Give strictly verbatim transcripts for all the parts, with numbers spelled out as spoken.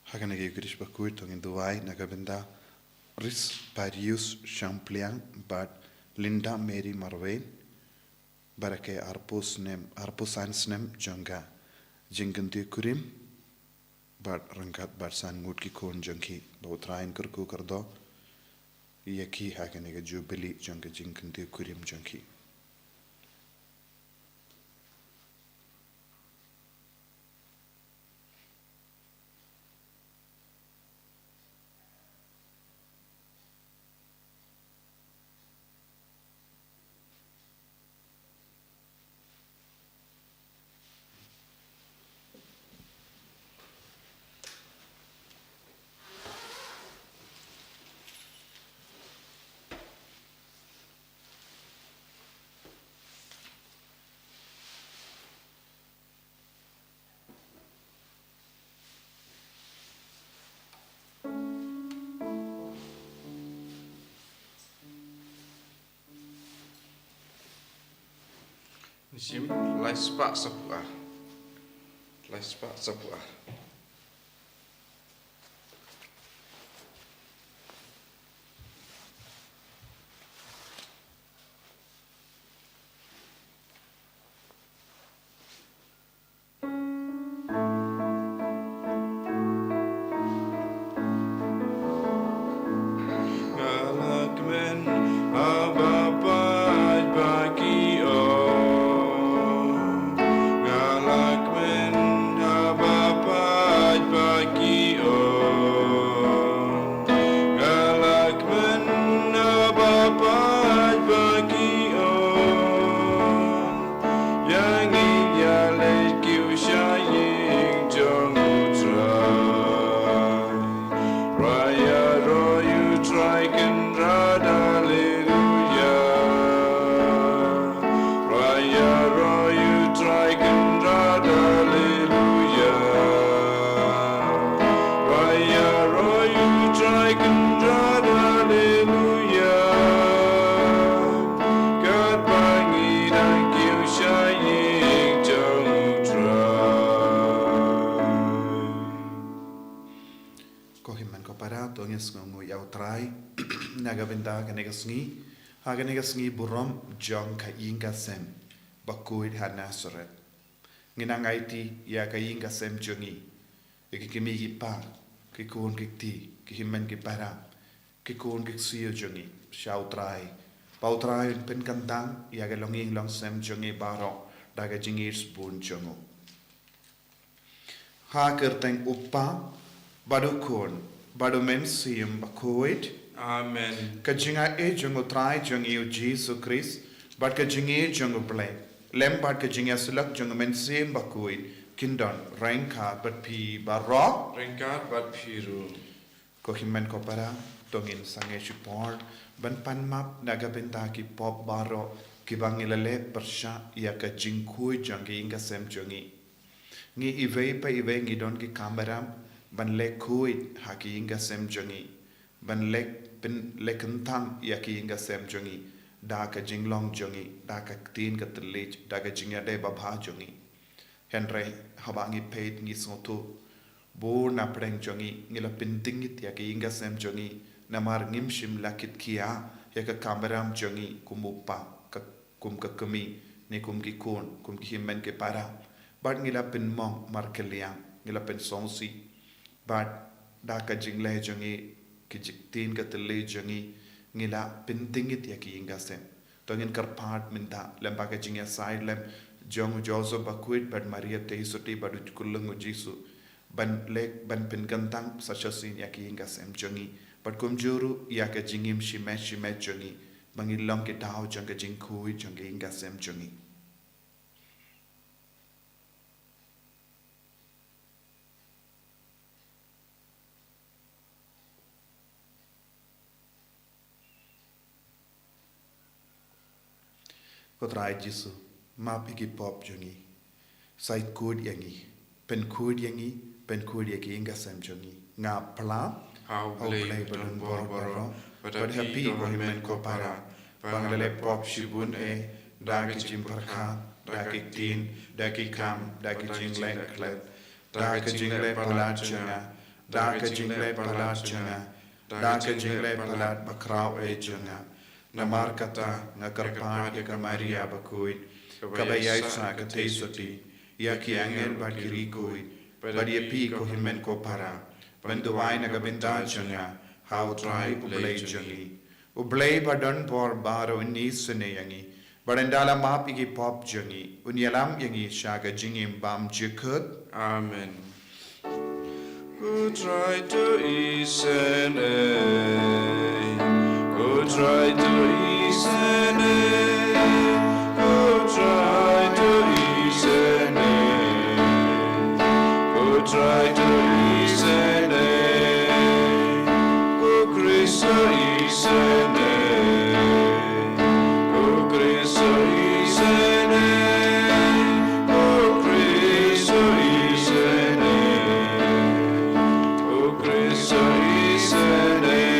Ha kane ka Eucharist bakhuid to ngin duwai na ka bynta Risparius Shangpliang bad Linda Mary Marwein, baroh ki arphew snem, arphew san snem jong ka jingkyntiew kurim, bad ryngkat bad san ngut ki khun jong ki, ba U Trai un kyrkhu kyrdoh ïa ki ha kane ka jubili jong ka jingkyntiew kurim jong ki. Shim lai spah saphew ar. Lai spah saphew ar. Nga la kmen haba pait ba ki ong. Nga la kmen haba pait ba ki ong. Nga la kmen haba pait ba ki ong. Ïa ngi ïa leit kiew sha ïing jong U Trai. Rwai ïaroh ïa U Trai Kynrad, Alleluia. Rwai ïaroh ïa U Trai Kynrad, Alleluia. Rwai ïaroh ïa U Trai Kynrad, Alleluia. Katba ngi dang kiew sha ïing jong U Trai. Ko hynmen ko para, to ngin sngewnguh ïa U Trai na ka bynta kane ka sngi, ha kane ka sngi burom jong ka ïing ka sem bakhuid ha Nazareth. Ngin nang aiti ïa ka ïing ka sem jong ngi, ïa ki kmie ki kpa, ki khun ki kti, ki hynmen ki para, ki khun ki ksiew jong ngi sha U Trai, ba U Trai un pynkyntang ïa ka longïing longsem jong ngi baroh da ka jingïeit bun jong u. Ha ka kyrteng U Kpa, bad U Khun, bad U Mynsiem Bakhuid. Amen. Ka jingaiei jong U Trai jong ngi U Jisu Khrist, bad ka jingïeit jong U Blei, lem bad ka jingïasyllok jong U Mynsiem Bakhuid, kin don ryngkat bad phi baroh. Ryngkat bad phi ruh. Ko hynmen ko para, to ngin sangeh shipor ban pan map na ka bynta ki pop baroh kiba ngi la leh pyrshah ïa ka jingkhuid jong ka ïing ka sem jong ngi. Ngi iwei pa iwei ngi don ki kamram ban leh khuid ha ka ïing ka sem jong ngi, ban leh pyn-, leh kyntang ïa ka ïing ka sem jong ngi da ka jinglong jong ngi, da ka ktien ka thylliej, da ka jingïadei babha jong ngi. Hynrei haba ngi peit ngi sngewthuh ba na pdeng jong ngi, ngi la pyndengit ïa ka ïing ka sem jong ngi, namar ngim shym la kit khia ïa ka kamram jong ngi kum u kpa, ka, kum ka kmie, ne kum ki khun, kum ki hynmen ki para. Bad ngi la pynmong markylliang, ngi la pynsngewsih. Bad da ka jingleh jong ngi, ki jingktien ka thylliej jong ngi, ngi la pyndengit ïa ka ïing ka sem. To ngin kyrpad mynta lem bad ka jingïasaid lem jong u Joseph Bakhuid bad Maria Theisotti bad u khyllung u Jisu, ban leh, ban pynkyntang sa shisien ïa ka ïing ka sem jong ngi, bad kumjuh ruh ïa ka jingim shimet shimet jong ngi, ba ngin long ki daw jong ka jingkhuid jong ka ïing ka sem jong ngi. Ko Trai Jisu, map ïa ki pop jong ngi. Sa khuid ïa ngi, pynkhuid ïa ngi, pynkhuid ïa ka ïing ka sem jong ngi. Nga pla ha U Blei badonbor baroh, bad ha phi ko hynmen ko para, ba nga la leh pop shibun eh, da ka jingpyrkhat, da ka ktien, da ki kam, da ka jingleh klet, da ka jingleh palat jong nga, da ka jingleh palat jong nga, da ka jingleh palat bakhraw eh jong nga. Namar kata nga kyrpad ïa ka Maria bakhuid, kaba ïaisah ka theisotti, ïa ki angel bad ki riewkhuid, bad ïa phi ko hynmen ko para, ban duwai na ka bynta jong nga ha U Trai U Blei jong ngi. U Blei badonbor baroh un isynei ïa ngi, bad un da la map ïa ki pop jong ngi, un ïalam ïa ngi sha ka jingim bymjukut. Amen. U Trai to isynei, U Trai to isynei, U Trai to isynei, U Trai to isynei, U Khrist to isynei, U Khrist to isynei, U Khrist to isynei, U Khrist to isynei,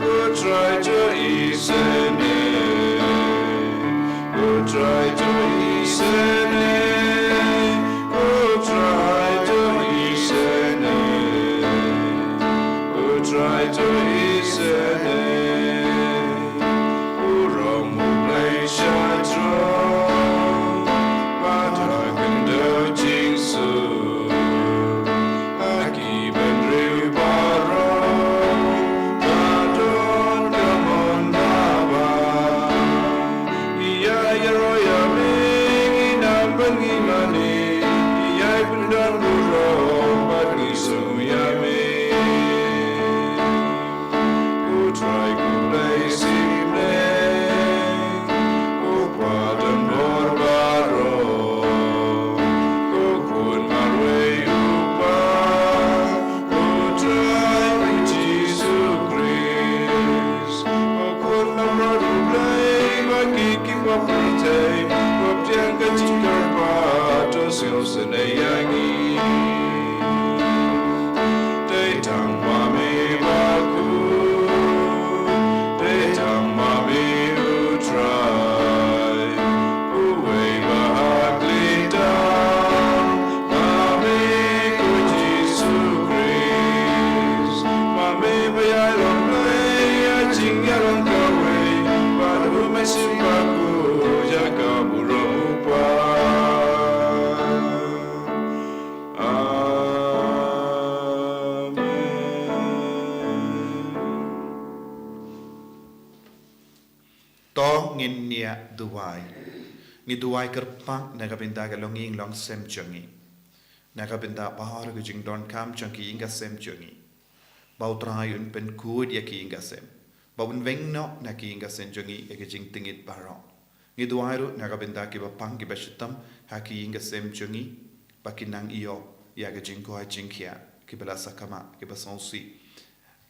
U Trai to isynei, U Trai to isynei, U Trai to isynei, U Trai to isynei. Burom U Blei sha throne, bad ha khyndew jingsuk, ha ki bynriew baroh ka don ka mon kaba ïa ïaroh ïa me, ngin ym ban ngi mane, ïa pyndonkam burom bad ngi sngew ïa me. U Trai U Blei Synei, U Kpa donbor baroh, U Khun marwei U Kpa, U Trai U Jisu Khrist, U Khun Namar U Blei, ba ki ki baptist, ba pdiang ka jingkyrpad, to sngewsynei ïa ngi. Dei tang ma me bakhuid, dei tang ma me U Trai, uwei ba ha khlieh tam, ma me ko Jisu Khrist, ma me ba ïai long Blei ïa jingïalang kawei, bad u Mynsiem Bakhuid ïa ka burom U Kpa. Amen. To ngin ïa duwai. Ngi duwai kyrpang na ka bynta ka longïing longsem jong ngi, na ka bynta baroh ka jingdonkam jong ki ïing ka sem jong ngi. Ba U Trai un pynkhuid ïa ki ïing ka sem, ba un weng noh na ki ïing ka sem jong ngi ïa ka jingtngit baroh. Ngi duwai ruh na ka bynta kiba pang kiba shitom ha ki ïing ka sem jong ngi, ba kin nang ïoh ïa ka jingkoit jingkhiah, kiba la sakma, kiba sngewsih,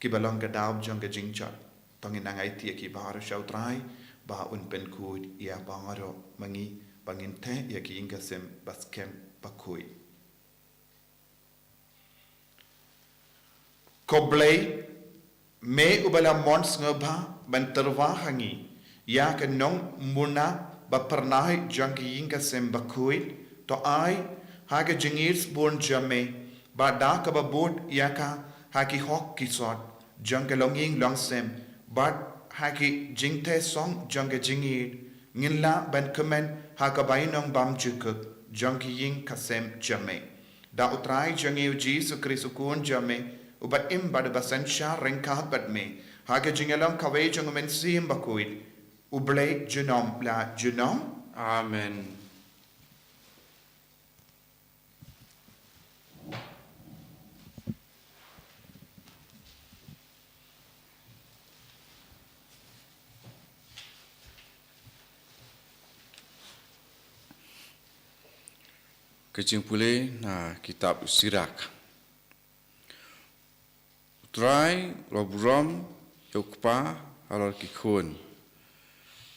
kiba long ka daw jong ka jingjot. To ngin nang aiti ïa ki baroh sha U Trai, ba un pynkhuid ïa baroh ma ngi, ba ngin theh ïa ki ïing ka sem ba skhem ba khuid. Ko Blei, me uba la mon sngewbha ban tyrwa ha ngi ïa ka nongmuna ba phyrnai jong ki ïing ka sem ba khuid, to ai ha ka jingïeit sbun jong me, ba da kaba bud ïa ka ha ki hok ki sot jong ka longïing longsem, bad ha ki jingtheh song jong ka jingïeit, ngin lah ban kmen ha ka bainong bymjukut jong ki ïing ka sem jong me. Da U Trai jong ngi U Jisu Khrist U Khun jong me, uba im bad uba synshar ryngkat bad me ha ka jingïalang kawei jong U Mynsiem Bakhuid, U Blei junom la junom. Amen. Ka jingpule na kitab Sirak. U Trai u la burom ïa u kpa halor ki khun,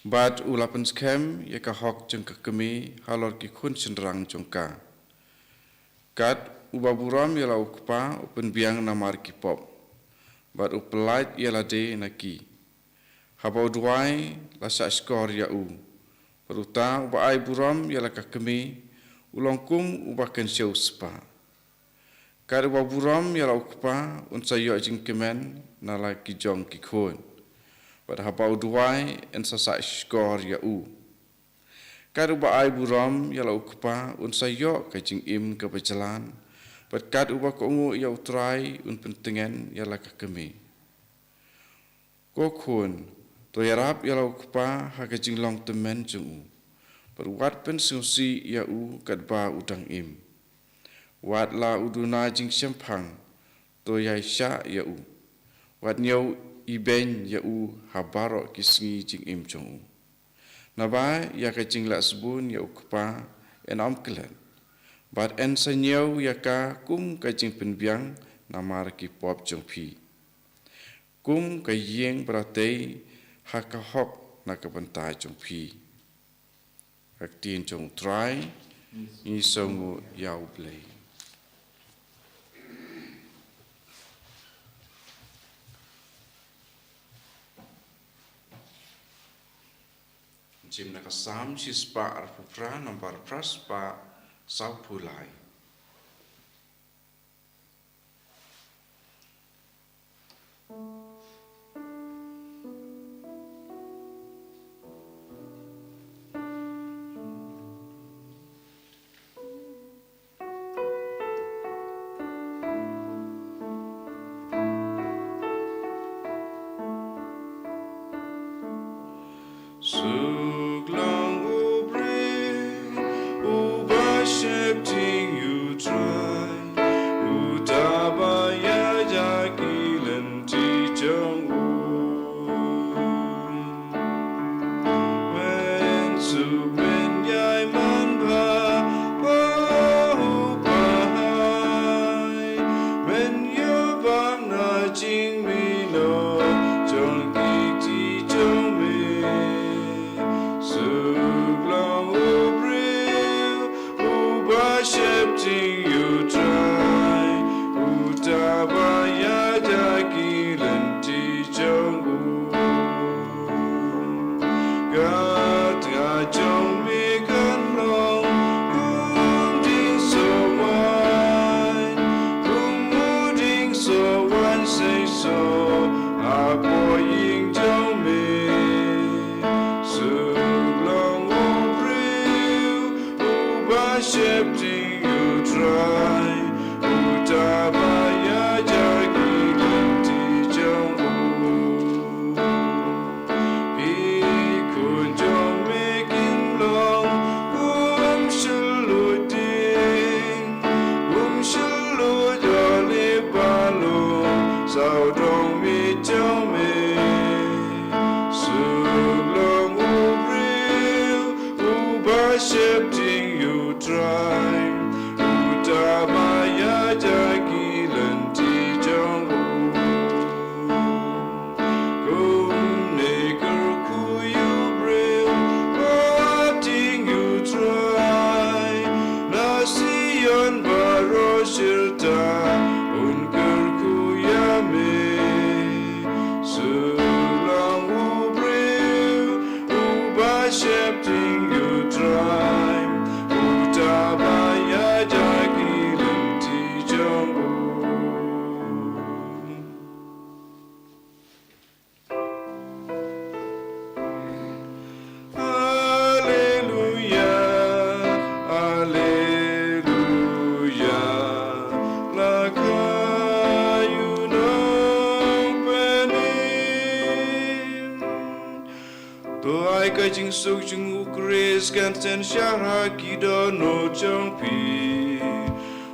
bad u la pynskhem ïa ka hok jong ka kmie halor ki khun shynrang jong ka. Kat uba burom ïa la u kpa u pynbiang namar ki pop, bad u pyllait ïa lade na ki. Haba u duwai la shah shkor ïa u, bad uta uba ai burom ïa la ka kmie u long kum uba kynshew spah. Kat uba burom ïa la u kpa un sa ïoh jingkmen na la ki jong ki khun, bad haba u duwai yn sa sah shkor ïa u. Kat uba ai burom ïa la u kpa un sa ïoh ka jingim kaba jlan, bad kat uba kohnguh ïa u Trai un pyntngen ïa la ka kmie. Ko khun, to ïarap ïa la u kpa ha ka jinglong tymmen jong u, bad wat pynsngewsih ïa u katba u dang im. Wat la u duna jingshemphang, to ïai shah ïa u. Wat ñiew ibeiñ ïa u ha baroh ki sngi jingim jong u. Naba ïa ka jingleh sbun ïa u kpa yn ym klet, bad yn sa ñiew ïa ka kum ka jingpynbiang namar ki pop jong phi, kum ka ïing ba la tei ha ka hok na ka bynta jong phi. Ka ktien jong u Trai. Ngi sngewnguh ïa u Blei. Jingim na ka Salm shispah arphew phra, nambar phra spah sawphew lai. Suk long u briew uba sheptieng ïa u Trai, uta ba ïaid ha ki lynti jong u. Men suk men ïai manbha, oh, u Blei, men ïoh bam na jingmih noh jong ki kti jong me. Suk long u briew uba sheptieng ïa u Trai, uta ba ïaid ha ki lynti jong u. Ka tnga jong me kan long kum dieng soh waiñ, kum u dieng soh waiñ seisoh hapoh ïing jong me. Suk long u briew uba sheptieng ïa u Trai, uta ba ïaid ha ki lynti jong u. Ki khun jong me kin long kum shylluid dieng, kum shylluid olive ba long sawdong miej jong me. Suk long u briew uba sheptieng ïa u Trai, uta ba ïaid ha ki lynti jong u. Kumne kyrkhu ïa u briew uba tieng ïa u Trai, na Zion baroh shirta un kyrkhu ïa me. Suk long u briew uba sheptieng ïa u Trai, uta ba ïaid ha ki lynti jong u. Haleluia, haleluia, la kha ïa u nongpynim. To ai ka jingsuk jong u Khrist kan synshar ha ki dohnud jong phi.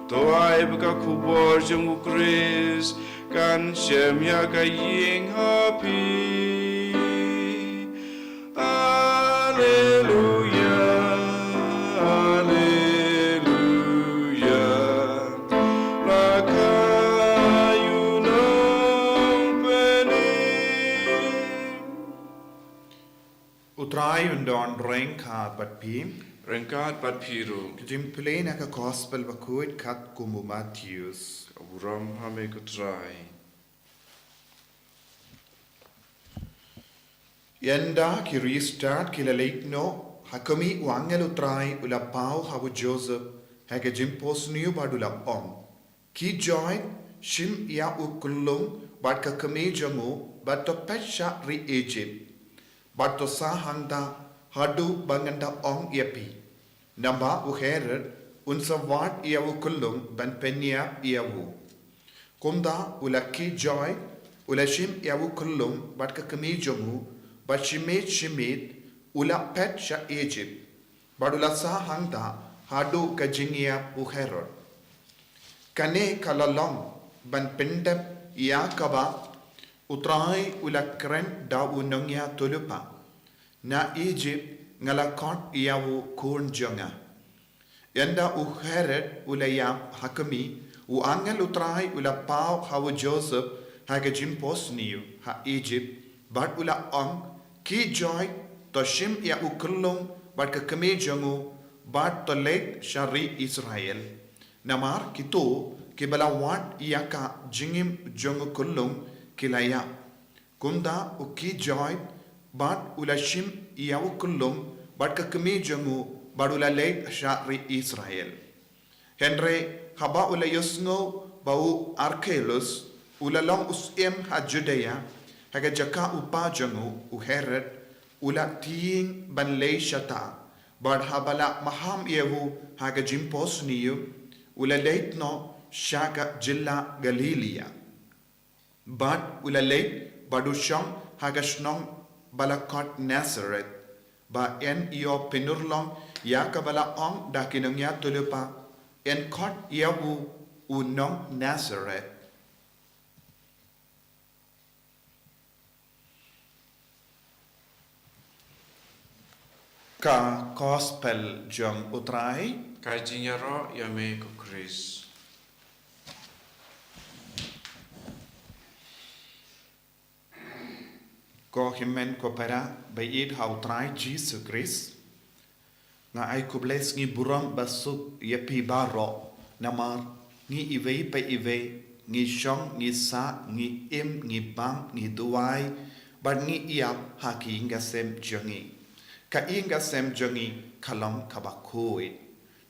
To ai ba ka khubor jong u Khrist kan shem ïa ka ïing ha phi. Haleluia, haleluia, la kha ïa u nongpynim. U Trai un don ryngkat bad phi. Ryngkat bad phi ruh. Ka jingpule na ka Gospel bakhuid katkum u Mathaios. Ka burom ha me ko Trai. Ynda ki riewstad ki la leit noh, ha khmih, u angel u Trai u la paw ha u Joseph ha ka jingphohsniew bad u la ong: Ki Joid, shim ïa u khyllung bad ka kmie jong u, bad to peit sha ri Ijipt, bad to sah hangta haduh ba ngan da ong ïa phi. Namar u Herod un sa wad ïa u khyllung ban pynïap ïa u. Kumta u la, ki Joid, u la shim ïa u khyllung bad ka kmie jong u, bad shi miet shi miet u la peit sha Ijipt, bad u la sah hangta haduh ka jingïap u Herod. Kane ka la long ban pyndep ïa kaba U Trai u la kren da u nongïathuhlypa: Na Ijipt nga la khot ïa u khun jong nga. Ynda u Herod u la ïap ha kmie, u angel U Trai u la paw ha u Joseph ha ka jingphohsniew ha Ijipt, bad u la ong: Ki Joid, to shim ïa u khyllung bad ka kmie jong u, bad to leit sha ri Israel. Namar kito kiba la wad ïa ka jingim jong u khyllung ki la ïap. Kumta u, ki Joid, bad u la shim ïa u khyllung bad ka kmie jong u, bad u la leit sha ri Israel. Hynrei haba u la ïohsngew ba u Arkelaus u la long u syiem ha Judea, ha ka jaka u kpa jong u, u Herod, u la tieng ban leit shata, bad haba la maham ïa u ha ka jingphohsniew, u la leit noh sha ka jylla Galilaïa. Bad u la leit bad u shong ha ka shnong ba la khot Nasareth, ba yn ïoh pynurlong ïa kaba la ong da ki nongïathuhlypa: Yn khot ïa u u nong Nasareth. Ka Gospel jong U Trai. Ka jingïaroh ïa me ko Khrist. Ko hynmen ko para ba ïeit ha U Trai Jisu Khrist, nga ai khublei sngi burom basuk ïa phi baroh, namar ngi iwei pa iwei ngi shong, ngi sah, ngi im, ngi bam, ngi duwai, bad ngi ïap ha ki ïing ki sem jong ngi. Ka ïing ki sem jong ngi ka long kaba khuid.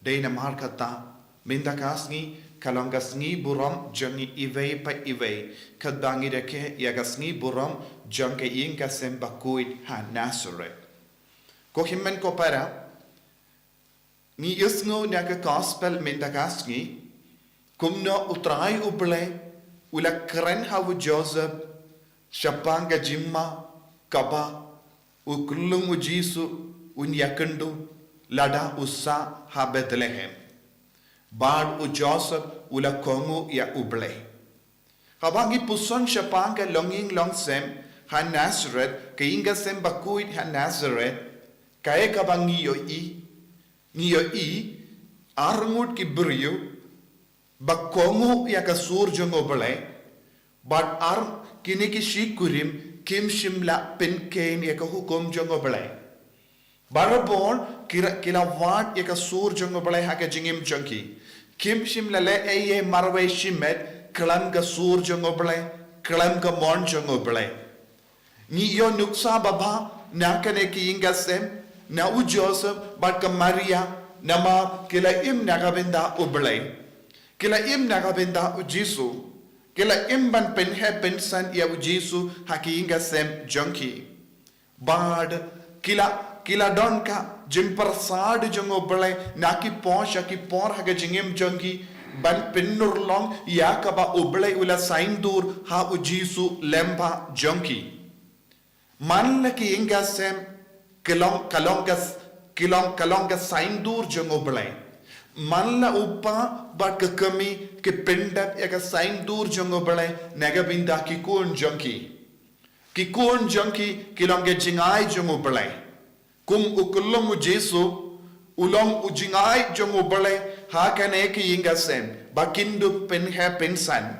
Dei namar kata, mynta ka sngi ka long ka sngi burom jong ngi iwei pa iwei, katba ngi rakhe ïa ka sngi burom jong ka ïing ki sem bakhuid ha Nasareth. Ko hynmen ko para, ngi ïohsngew na ka Gospel mynta ka sngi kumno U Trai U Blei u la kren ha u Joseph shaphang ka jingma kaba u khyllung u Jisu un ïakynduh lada u sah ha Bethlehem. Bad u Joseph u la kohnguh ïa U Blei. Haba ngi puson shaphang ka longïing longsem ha Nasareth, ka ïing ki sem bakhuid ha Nasareth, kaei kaba ngi ïohi? Ngi ïohi arngut ki briew ba kohnguh ïa ka sur jong U Blei, bad ar kine ki shi kurim kim shym la pynkheiñ ïa ka hukum jong U Blei. Barabor ki la, ki la wad ïa ka sur jong U Blei ha ka jingim jong ki. Kim shym la leh ei ei marwei shimet khlem ka sur jong U Blei, khlem ka mon jong U Blei. Ngi ïoh nuksa babha na kane ka ïing ki sem, na u Joseph bad ka Maria, namar ki la im na ka bynta U Blei. Ki la im na ka bynta u Jisu. Ki la im ban pynheh pynsan ïa u Jisu ha ka ïing ki sem jong ki. Bad ki la, ki la don ka jingpyrsad jong U Blei na ki por sha ki por ha ka jingim jong ki, ban pynurlong ïa kaba U Blei u la saiñdur ha u Jisu lyngba jong ki. Man la ka ïing ki sem ka long, ka long ka s-, ka long, ka long ka saiñdur jong U Blei. Man la u kpa bad ka kmie ki pyndep ïa ka saiñdur jong U Blei na ka bynta ki khun jong ki. Ki khun jong ki ki long ka jingai jong U Blei. Kum u khyllung u Jisu, u long u jingai jong U Blei ha kane ka ïing ki sem ba kin dup pynheh pynsan.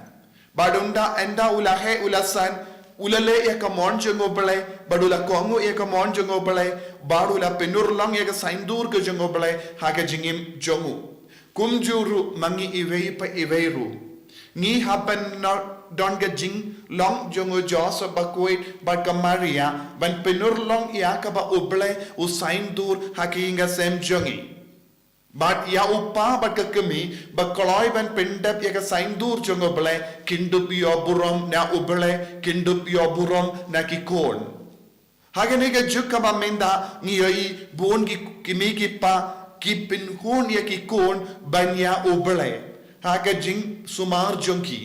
Bad ynda, ynda u la heh u la san, u la leh ïa ka mon jong U Blei, bad u la kohnguh ïa ka mon jong U Blei, bad u la pynurlong ïa ka saiñdur ka jong U Blei ha ka jingim jong u. Kumjuh ruh ma ngi iwei pa iwei ruh, ngi hap ban don ka jinglong jong u Joseph bakhuid bad ka Maria ban pynurlong ïa kaba U Blei u saiñdur ha ka ïing ki sem jong ngi. Bad ïa u kpa bad ka kmie ba kloi ban pyndep ïa ka saiñdur jong U Blei, kin dup ïoh burom na U Blei, kin dup ïoh burom na ki khun. Ha kane ka juk kaba mynta ngi ïohi bun ki kmie ki kpa ki pynhun ïa ki khun ban ïa U Blei ha ka jingsumar jong ki.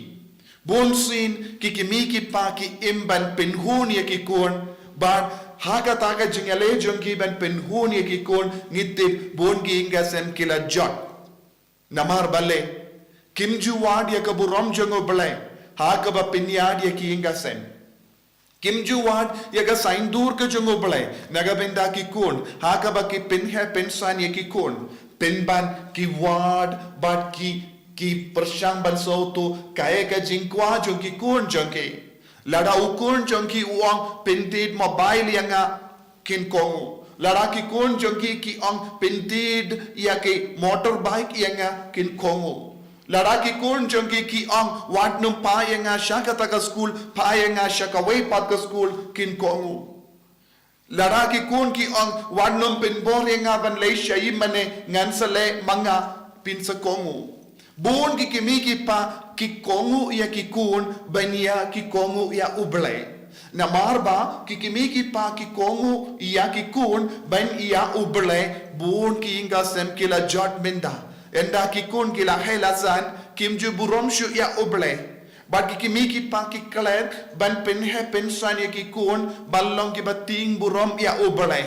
Bun sien ki kmie ki kpa ki im ban pynhun ïa ki khun, bad ha kata ka jingïaleh jong ki ban pynhun ïa ki khun, ngi tip bun ki ïing ka sem ki la jot. Namar balei? Kim ju wad ïa ka burom jong U Blei ha kaba pynïaid ïa ki ïing ka sem. Kim ju wad ïa ka saiñdur ka jong U Blei na ka bynta ki khun ha kaba ki pynheh pynsan ïa ki khun. Pynban ki wad bad ki, ki pyrshang ban sngewthuh kaei ka jingkwah jong ki khun jong ki. Lada u khun jong ki u ong, "Pyntied mobile ïa nga," kin kohnguh. Lada ki khun jong ki ki ong, "Pyntied ïa ki motorbike ïa nga," kin kohnguh. Lada ki khun jong ki ki ong, "Wat nym phah ïa nga sha kata ka skul, phah ïa nga sha kawei pat ka skul," kin kohnguh. Lada ki khun ki ong, "Wat nym pynbor ïa nga ban leit sha ïing mane, ngan sa leh ma nga," phin sa kohnguh. Bun ki kmie ki kpa ki kohnguh ïa ki khun ban ïa ki kohnguh ïa U Blei. Namar ba ki kmie ki kpa ki kohnguh ïa ki khun ban ïa U Blei, bun ki ïing ka sem ki la jot mynta. Ynda ki khun ki la heh la san, kim ju burom shuh ïa U Blei. Bad ki kmie ki kpa ki klet ban pynheh pynsan ïa ki khun ban long kiba tieng burom ïa U Blei.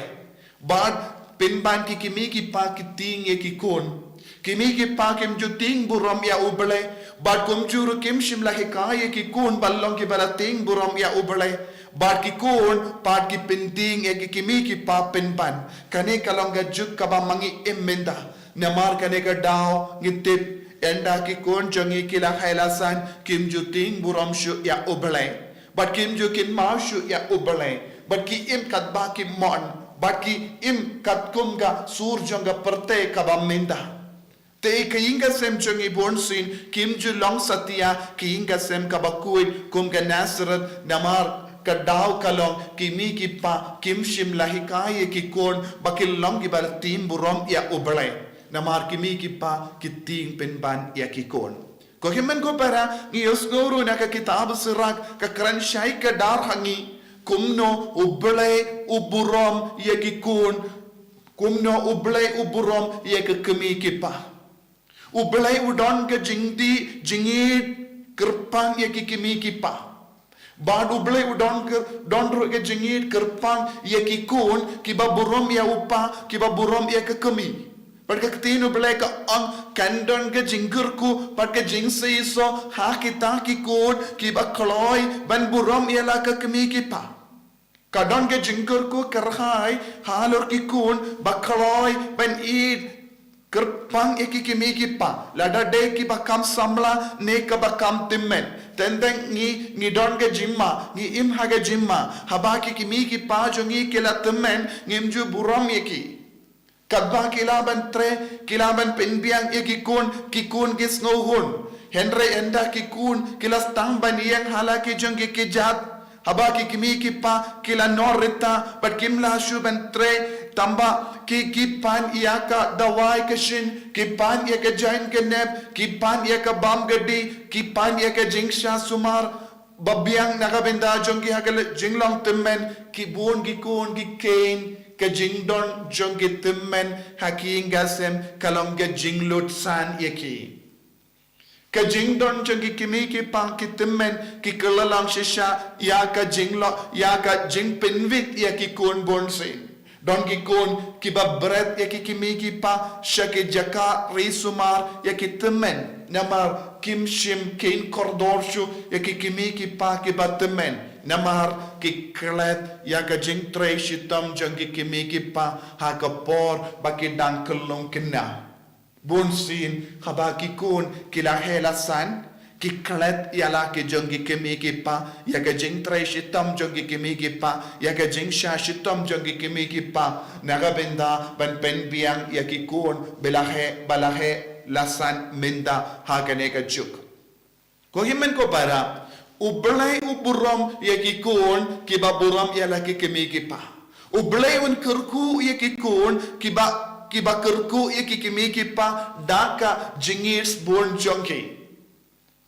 Bad pynban ki kmie ki kpa ki tieng ïa ki khun. Kmie ki kpa kim ju tieng burom ïa U Blei. Bad kumjuh ruh kim shym la hikai ïa ki khun ban long kiba la tieng burom ïa U Blei. Bad ki khun pat ki pyntieng ïa ki kmie ki kpa pynban. Kane ka long ka juk kaba ma ngi im mynta. Namar kane ka daw ngi tip, ynda ki khun jong ngi ki la heh la san, kim ju tieng burom shuh ïa U Blei. Bad kim ju kynmaw shuh ïa U Blei. Bad ki im katba ki mon. Bad ki im katkum ka sur jong ka pyrthei kaba mynta. Te ka ïing ka sem jong ngi bun sien kim ju long satia ka ïing ka sem kaba khuid kum ka Nazareth, namar ka daw ka long ki kmie ki kpa kim shym la hikai ïa ki khun ba kin long kiba la tieng burom ïa U Blei. Namar ki kmie ki kpa ki tieng pynban ïa ki khun. Ko hynmen ko para, ngi ïohsngew ruh na ka kitab Sirak ka kren shai kdar ha ngi kumno U Blei u burom ïa ki khun, kumno U Blei u burom ïa ki kmie ki kpa. U Blei u don ka jingdih jingïeid kyrpang ïa ki kmie ki kpa. Bad U Blei u don ka, don ruh ka jingïeid kyrpang ïa ki khun kiba burom ïa u kpa, kiba burom ïa ka kmie. Bad ka ktien U Blei ka ong kan don ka jingkyrkhu bad ka jingseisoh ha kita ki khun kiba kloi ban burom ïa la ka kmie ki kpa. Ka don ka jingkyrkhu kyrhai halor ki khun ba kloi ban ïeid kyrpang ïa ki kmie ki kpa, lada dei kiba kam samla ne kaba kam tymmen. Teng teng ngi, ngi don ka jingma, ngi im ha ka jingma, haba ki kmie ki kpa jong ngi ki la tymmen, ngim ju burom ïa ki. Katba ki lah ban trei, ki lah ban pynbiang ïa ki khun, ki khun ki sngewhun. Hynrei ynda ki khun ki la sdang ban ïeng ha la ki jong ki kjat, haba ki kmie ki kpa ki la nor rta bad kim lah shuh ban trei, tangba ki, ki pan ïa ka dawai ka shin, ki pan ïa ka jaiñ ka nep, ki pan ïa ka bam ka dih, ki pan ïa ka jingsha sumar ba biang na ka bynta jong ki ha ka jinglong tymmen. Ki bun ki khun ki kheiñ ka jingdon jong ki tymmen ha ki ïing ka sem ka long ka jinglut san ïa ki. Ka jingdon jong ki kmie ki kpa ki tymmen ki kylla lang shisha ïa ka jinglo, ïa ka jingpynwit ïa ki khun bun sien. Don ki khun kiba bret ïa ki kmie ki kpa sha ki jaka ri sumar ïa ki tymmen, namar kim shym kheiñ kordor shuh ïa ki kmie ki kpa kiba tymmen, namar ki klet ïa ka jingtrei shitom jong ki kmie ki kpa ha ka por ba ki dang khyllung khynnah. Bun sien haba ki khun ki la heh la san, ki klet ïa la ki jong ki kmie ki kpa, ïa ka jingtrei shitom jong ki kmie ki kpa, ïa ka jingsha shitom jong ki kmie ki kpa, na ka bynta ban pynbiang ïa ki khun ba la heh, ba la heh la san mynta ha kane ka juk. Ko hynmen ko para, U Blei u burom ïa ki khun kiba burom ïa la ki kmie ki kpa. U Blei un kyrkhu ïa ki khun kiba kiba kyrkhu ïa ki kmie ki kpa da ka jingïeit sbun jong ki.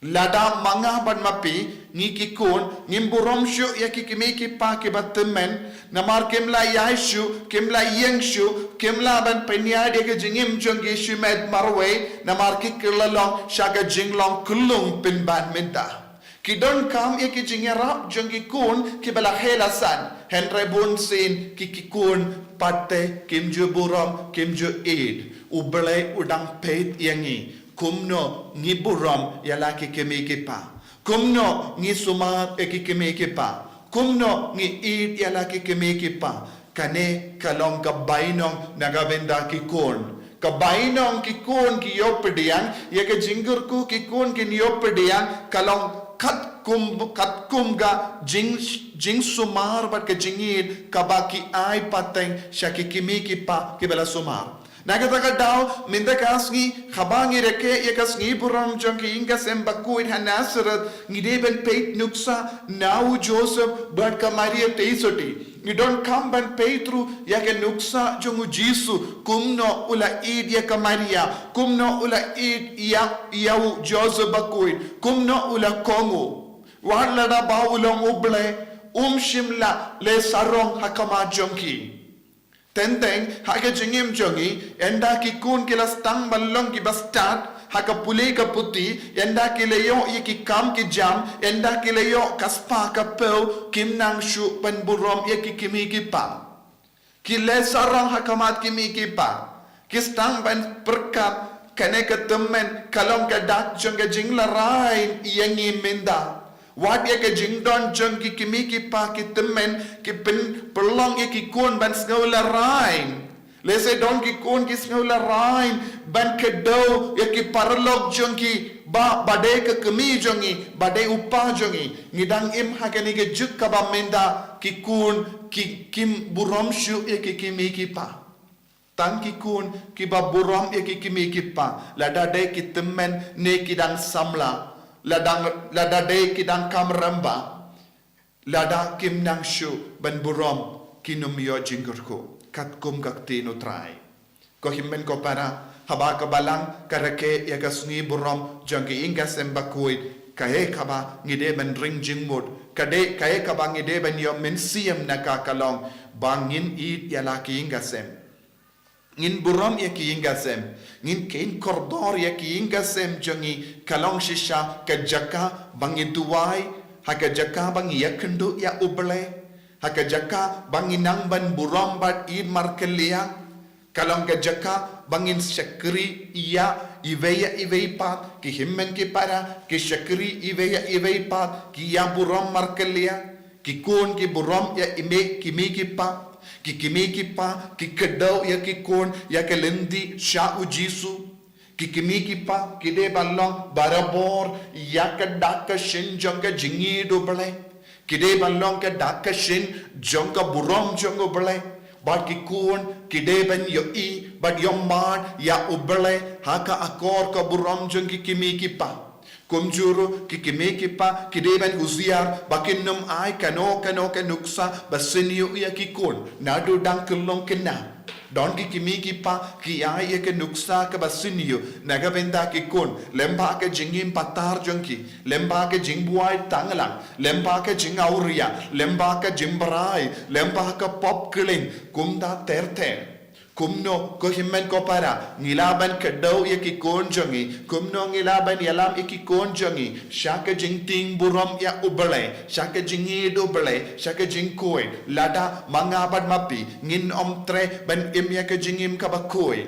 Lada ma nga bad ma phi, ngi ki khun, ngim burom shuh ïa ki kmie ki kpa kiba tymmen, namar kim lah ïaid shuh, kim lah ïeng shuh, kim lah ban pynïaid ïa ka jingim jong ki shimet marwei, namar ki kylla long sha ka jinglong kyllung pynban mynta. Ki donkam ïa ki jingïarap jong ki khun kiba la heh la san, hynrei bunsien ki ki khun pat te kim ju burom, kim ju ïeit. U Blei u dang peit ïa ngi. Kumno ngi burom ïa la ki kmie ki kpa? Kumno ngi sumar ïa ki kmie ki kpa? Kumno ngi ïeit ïa la ki kmie ki kpa? Kane ka long ka bainong na ka bynta ki khun. Ka bainong ki khun ki ïoh pdiang ïa ka jingkyrkhu, ki khun kin ïoh pdiang, ka long katkum, katkum ka jing, jingsumar bad ka jingïeit kaba ki ai pateng sha ki kmie ki kpa kiba la sumar. Na kata ka daw, mynta ka sngi, haba ngi rakhe ïa ka sngi burom jong ka ïing ka sem bakhuid ha Nazareth, ngi dei ban peit nuksa na u Joseph bad ka Maria Theisotti. Ngi donkam ban peit ruh ïa ka nuksa jong u Jisu, kumno u la ïeit ïa ka Maria, kumno u la ïeit ïa, ïa u Joseph bakhuid, kumno u la kohnguh. Wat lada ba u long U Blei, um shym la leh sarong ha khmat jong ki. Teng teng, ha ka jingim jong ngi, ynda ki khun ki la sdang ban long kiba stad ha ka pule ka puthi, ynda ki la ïoh ïa ki kam ki jam, ynda ki la ïoh ka spah ka phew, kim nang shuh ban burom ïa ki kmie ki kpa. Ki leh sarong ha khmat ki kmie ki kpa. Ki sdang ban pyrkhat, kane ka tymmen ka long ka dak jong ka jinglarai ïa ngi mynta. Wat ïa ka jingdon jong ki kmie ki kpa ki tymmen ki pyn, pynlong ïa ki khun ban sngew larai. Lehse don ki khun ki sngew larai ban kdew ïa ki paralok jong ki, ba, ba dei ka kmie jong ngi, ba dei u kpa jong ngi. Ngi dang im ha kane ka juk kaba mynta, ki khun ki, kim burom shuh ïa ki kmie ki kpa. Tang ki khun kiba burom ïa ki kmie ki kpa, lada dei ki tymmen ne ki dang samla, lada, lada dei ki dang kam rangbah, lada kim nang shuh ban burom, kin ym ïoh jingkyrkhu katkum ka ktien U Trai. Ko hynmen ko para, haba ka Balang ka rakhe ïa ka sngi burom jong ka ïing ka sem bakhuid, kaei kaba ngi dei ban ring jingmut, ka dei, kaei kaba ngi dei ban ïoh mynsiem na ka ka long ba ngin ïeit ïa la ki ïing ka sem. Ngin burom ïa ki ïing ka sem, ngin kheiñ kordor ïa ki ïing ka sem jong ngi, ka long shisha ka jaka ba ngi duwai, ha ka jaka ba ngi ïakynduh ïa U Blei, ha ka jaka ba ngi nang ban burom bad ïeit markylliang. Ka long ka jaka ba ngin shakri ïa iwei ïa iwei pat, ki hynmen ki para ki shakri iwei ïa iwei pat, ki ïa burom markylliang. Ki khun ki burom ïa i mei, ki mei ki pa. Ki, ki mei ki pa ki kdew ïa ki khun ïa ka lynti sha u Jisu. Ki, ki mei ki pa ki dei ban long barabor ïa ka dak ka shin jong ka jingïeit U Blei. Ki dei ban long ka dak ka shin jong ka burom jong U Blei. Bad ki khun ki dei ban ïohi bad ïohmad ïa U Blei ha ka akor ka burom jong ki, ki mei ki pa. Kumjuh ruh ki, ki mei ki pa ki dei ban husiar ba kin ym ai kano kano ka nuksa ba sniew ïa ki khun naduh dang kyllon khynnah. Don ki, ki mei ki pa ki ai ïa ka nuksa kaba sniew na ka bynta ki khun, lyngba ka jingim patar jong ki, lyngba ka jingbuaid tanglang, lyngba ka jingawria, lyngba ka jingbrai, lyngba ka pop kylliang, kumta ter ter. Kumno ko hynmen ko para ngi lah ban kdew ïa ki khun jong ngi? Kumno ngi lah ban ïalam ïa ki khun jong ngi sha ka jingtieng burom ïa U Blei, sha ka jingïeit U Blei, sha ka jingkhuid? Lada ma nga bad ma phi ngin ym treh ban im ïa ka jingim kaba khuid.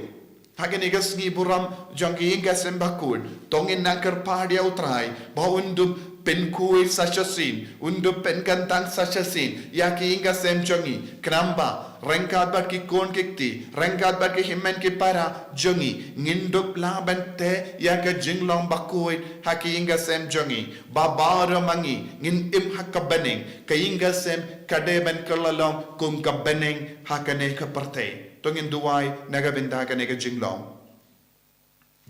Ha kane ka sngi burom jong ka ïing ka sem bakhuid, to ngin nang kyrpad ïa U Trai ba un dup pynkhuid sa shisien, un dup pynkyntang sa shisien ïa ka ïing ka sem jong ngi. Khnang ba ryngkat bad ki khun ki kti, ryngkat bad ki hynmen ki para jong ngi, ngin dup lah ban teh ïa ka jinglong bakhuid ha ka ïing ka sem jong ngi, ba baroh ma ngi ngin im ha ka bneng. Ka ïing ka sem ka dei ban kylla long kum ka bneng ha kane ka pyrthei. To ngin duwai na ka bynta kane ka jinglong.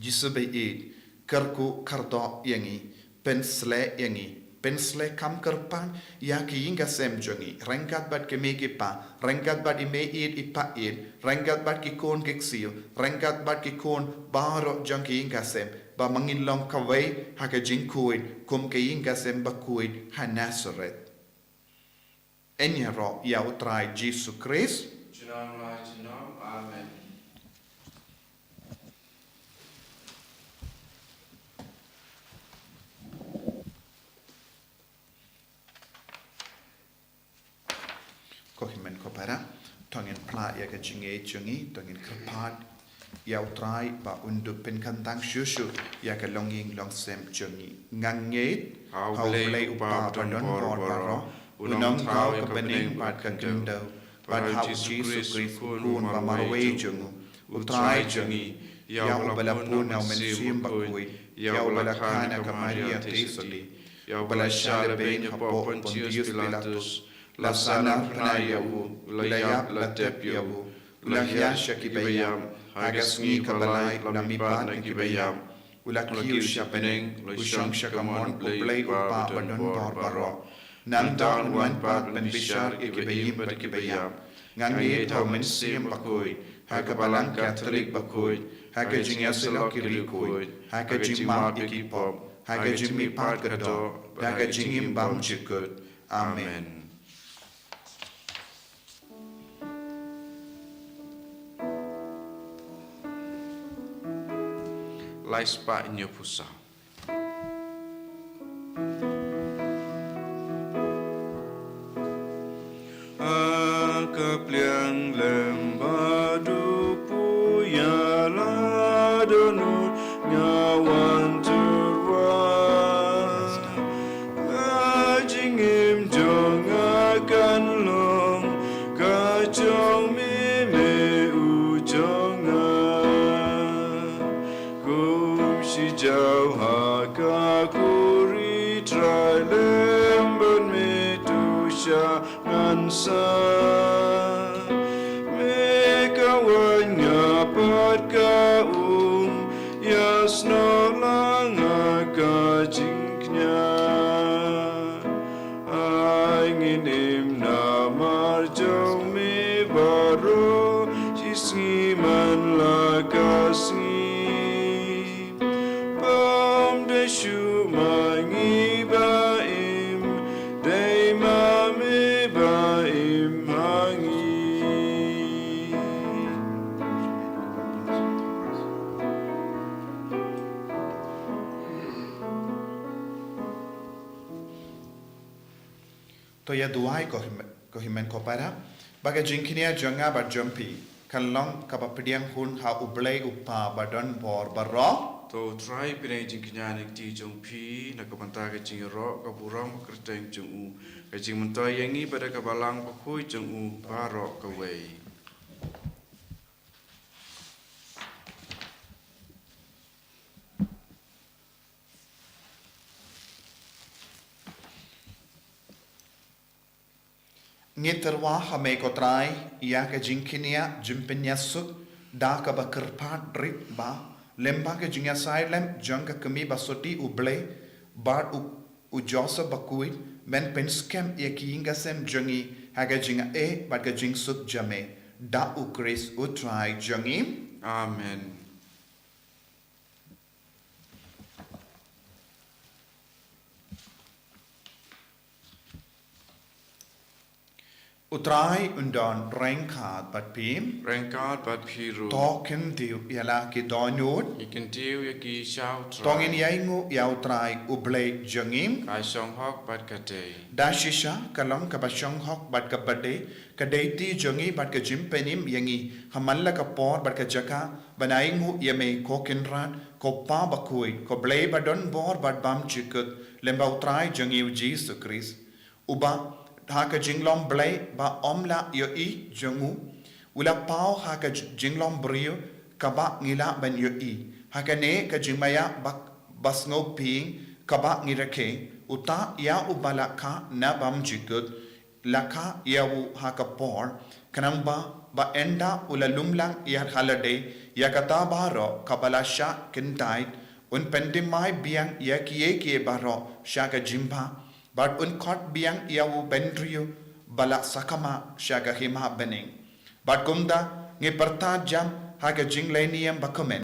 Jisu ba ïeit, kyrkhu kyrdoh ïa ngi, pynshlei ïa ngi. Pynsleh kham kyrpad ïa ki ïing ki sem jong ngi, ryngkat bad ki mei ki pa, ryngkat bad i mei ïeit i pa ïeit, ryngkat bad ki khun ki ksiew, ryngkat bad ki khun baroh jong ki ïing ki sem, ba ma ngin long kawei ha ka jingkhuid kum ka ïing ka sem bakhuid ha Nasareth. Yn ïaroh ïa U Trai Jisu Khrist. Junom la junom. Amen. Ko hynmen ko para, to ngin phla ïa ka jingngeit jong ngi, to ngin kyrpad ïa U Trai ba un dup pynkyntang shuh shuh ïa ka longïing longsem jong ngi. Nga ngeit ha U Blei U Kpa ba don bor baroh, u nongthaw ïa ka bneng bad ka khyndew, bad ha U Jisu Khrist u Khun ba marwei jong u, U Trai jong ngi, ïa uba la pun na U Mynsiem Bakhuid, ïa uba la kha na ka Maria Theisotti, ïa uba la shah lehbeiñ hapoh Pontius Pilatus, la sahnarphna ïa u, la ïap, la tep ïa u, u la hiar sha kiba ïap, ha ka sngi kaba lai u la mihpat na kiba ïap, u la kiew sha bneng, u la shong sha kamon U Blei U Kpa ba don bor baroh. Nangta un wan pat ban bishar ïa kiba im bad kiba ïap. Nga ngeit ha U Mynsiem Bakhuid, ha ka Balang Katholik bakhuid, ha ka jingïasyllok ki riewkhuid, ha ka jingmap ïa ki pop, ha ka jingmihpat ka doh, ha ka jingim bymjukut. Amen. Lai spah hynñiewphew saw. Ha ka pliang lem bad u puya la don u, nga wan tyrwa. Ka jingim jong nga kan long ka jong me, me u jong nga. Kum shi jaw ha ka khuri Trai, lem bad me tu sha ngan sa. Me ka wan, nga pat ka um, ïasnoh lang ha ka jingkñia. Ai ngin im namar jong me baroh, shi sngi man la ka sngi. Bym dei shuh ma ngi ba im, dei ma me ba im ha ngi. To ïa duwai ko hym-, ko hynmen ko para, ba ka jingkñia jong nga bad jong phi kan long kaba pdiang hun ha U Blei U Kpa ba don bor baroh. To U Trai pynïaid jingkñia na ka kti jong phi, na ka bynta ka jingïaroh ka burom ka kyrteng jong u, ka jingmyntoi ïa ngi bad ka Balang Bakhuid jong u baroh kawei. Ngi tyrwa ha me ko Trai ïa ka jingkñia jingpynïasuk da kaba kyrpad rit ba lyngba ka jingïasaid lem jong ka kmie basotti U Blei bad u, u Joseph bakhuid, men pynskhem ïa ki ïing ki sem jong ngi ha ka jingaiei bad ka jingsuk jong me, da U Khrist U Trai jong ngi. Amen. U Trai un don ryngkat bad phi. Ryngkat bad phi ruh. To kyntiew ïa la ki dohnud. Ngi kyntiew ïa ki sha U Trai. To ngin ïainguh ïa U Trai U Blei jong ngi. Ka shong hok bad ka dei. Da shisha ka long kaba shong hok bad kaba dei, ka dei ti jong ngi bad ka jingpynim ïa ngi ha man la ka por bad ka jaka ban ainguh ïa me ko Kynrad, ko Pa bakhuid, ko Blei ba don bor bad bymjukut, lyngba U Trai jong ngi U Jisu Khrist. Uba ha ka jinglong Blei ba ym lah ïohi jong u, u la paw ha ka j-, jinglong briew kaba ngi lah ban ïohi. Ha kane ka jingmaïa ba, ba sngewbha kaba ngi rakhe, uta ïa uba la kha na bymjukut, la kha ïa u ha ka por, khnang ba, ba ynda u la lumlang ïa ha lade, ïa kata baroh kaba la shah kyntait, un pynthymmai biang ïa kiei kiei baroh sha ka jingbha, bad un khot biang ïa u bynriew ba la sakma sha ka hima bneng. Bad kumta ngi pyrta jam ha ka jingleh niam ba kmen,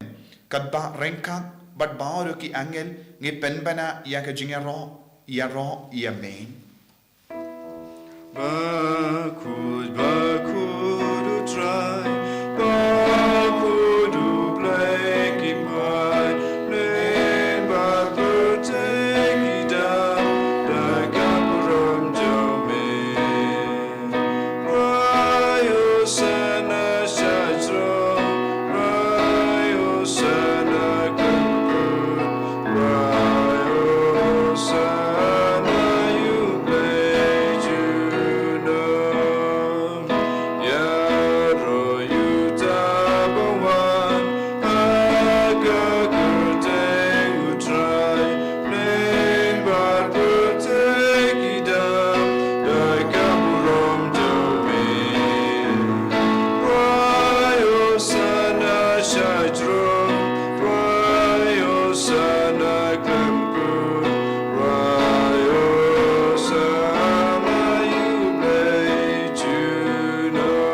katba ryngkat bad baroh ki angel ngi pynbna ïa ka jingïaroh ïaroh ïa me. Bakhuid, bakhuid U Trai, bakhuid U Blei ki paid, bneng bad pyrthei ki dap da ka burom jong me. Rai Hosanna sha jrong, rai Hosanna khlem kut, rai Hosanna ïa U Blei junom. Ïaroh ïa uta ba wan ha ka kyrteng U Trai, bneng bad pyrthei ki dap da ka burom jong me. Rai Hosanna sha jrong, rai Hosanna khlem kut, rai Hosanna ïa U Blei junom.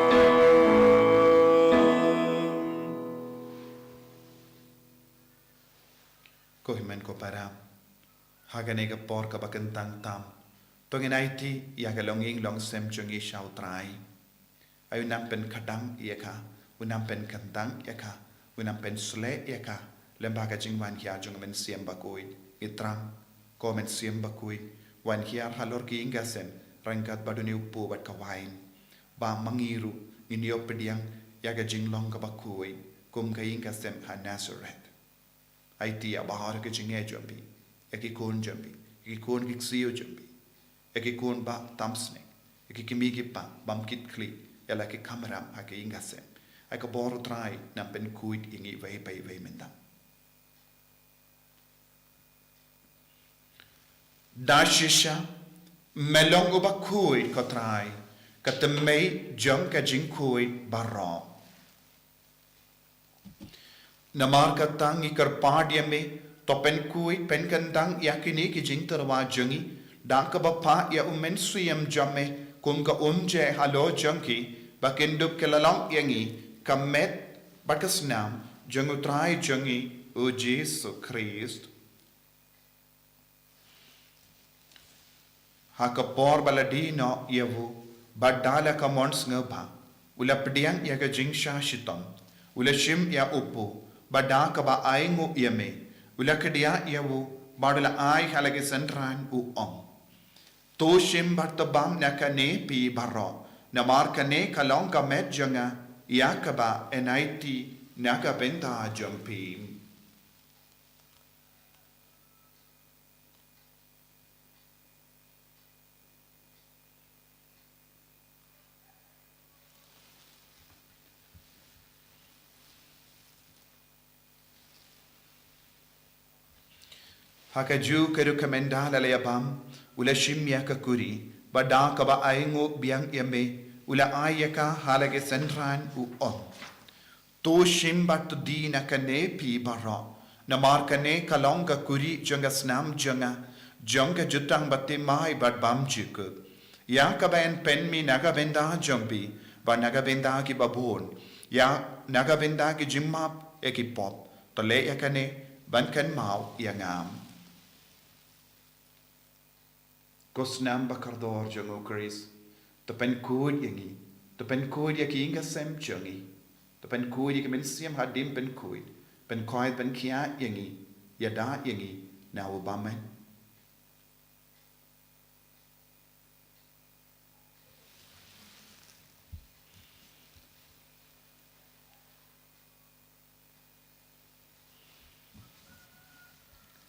Ko hynmen ko para, ha kane ka por kaba kyntang tam, to ngin aiti ïa ka longïing longsem jong ngi sha U Trai. Ai un nang pynkyndang ïa ka, un nang pynkyndang ïa ka, un nang pynsleh ïa ka lyngba ka jingwan hiar jong U Mynsiem Bakhuid. Ngi thrang, Ko Mynsiem Bakhuid, wan hiar halor ki ïing ki sem ryngkat bad une u kpu bad ka wain, ba ma ngi ruh ngin ïoh pdiang ïa ka jinglong kaba khuid kum ka ïing ka sem ha Nazareth. Aiti ïa baroh ki jingeh jong phi, ïa ki khun jong phi, ïa ki khun ki ksiew jong phi, ïa ki khun ba tam snieh, ïa ki kmie ki kpa bym kit khlieh, ïa la ki kamram ha ki ïing ki sem. Ai ka bor U Trai nang pynkhuid ïa ngi iwei pa iwei mynta. Da shisha me long uba khuid, ko Trai, ka thymmei jong ka jingkhuid baroh. Namar kata ngi kyrpad ïa me, to pynkhuid pynkyndang ïa kine ki jingtyrwa jong ngi da kaba phah ïa U Mynsiem jong me kum ka umjai halor jong ki, ba kin dup ki la long ïa ngi ka met bad ka snam jong U Trai jong ngi U Jisu Khrist. Ha ka por ba la die noh ïa u, bad da la ka mon sngewbha, u la pdiang ïa ka jingshah shitom, u la shim ïa u kpu, bad da kaba ainguh ïa me, u la khie ïa u, bad u la ai ha la ki synran, u ong: To shim bad to bam na kane phi baroh, namar kane ka long ka met jong nga, ïa kaba yn aiti na ka bynta jong phi. Ha kajuh ka rukom ynda la ïa bam, u la shim ïa ka kuri, bad da kaba ainguh biang ïa me, u la ai ïa ka ha la ki synran, u ong: To shim bad to die na kane phi baroh, namar kane ka long ka kuri jong ka snam jong nga, jong ka jutang bathymmai bad bymjukut, ïa kaba yn pynmih na ka bynta jong phi bad na ka bynta kiba bun, ïa na ka bynta ki jingmap ïa ki pop. To leh ïa kane ban kynmaw ïa nga. Ko snam ba kordor jong U Khrist, to pynkhuid ïa ngi, to pynkhuid ïa ki ïing ki sem jong ngi, to pynkhuid ïa ki mynsiem hadien pynkhuid, pynkhuid pynkhiah ïa ngi, ïada ïa ngi na u bymman.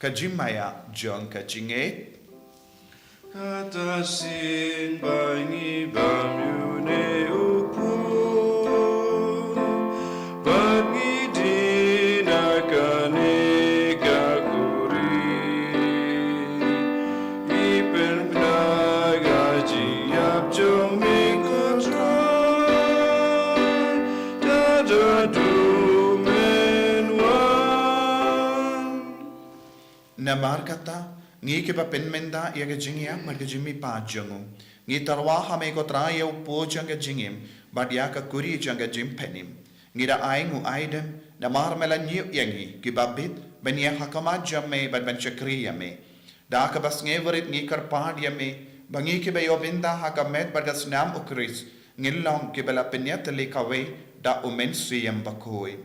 Ka jingmaïa jong ka jingngeit. Kata shisien ba ngi bam ïa une u kpu, bad ngi die na kane ka kuri, ngi pynbna ïa ka jingïap jong me, ko Trai, da haduh men wan. Namar kata, Ngi kiba pynmynta ïa ka jingïap bad ka jingmihpat jong u. Ngi tyrwa ha me ko Trai ïa u po jong ka jingim, bad ïa ka kuri jong ka jingpynim. Ngi da ai ngu ai dem, namar me la ñiew ïa ngi, kiba bit, ban ïeng ha khmat jong me, bad ban shakri ïa me. Da kaba sngewrit ngi kyrpad ïa me, ba ngi kiba ïoh bynta ha ka met bad ka snam u Khrist, ngin long kiba la pynïatylli kawei, da u Mynsiem Bakhuid.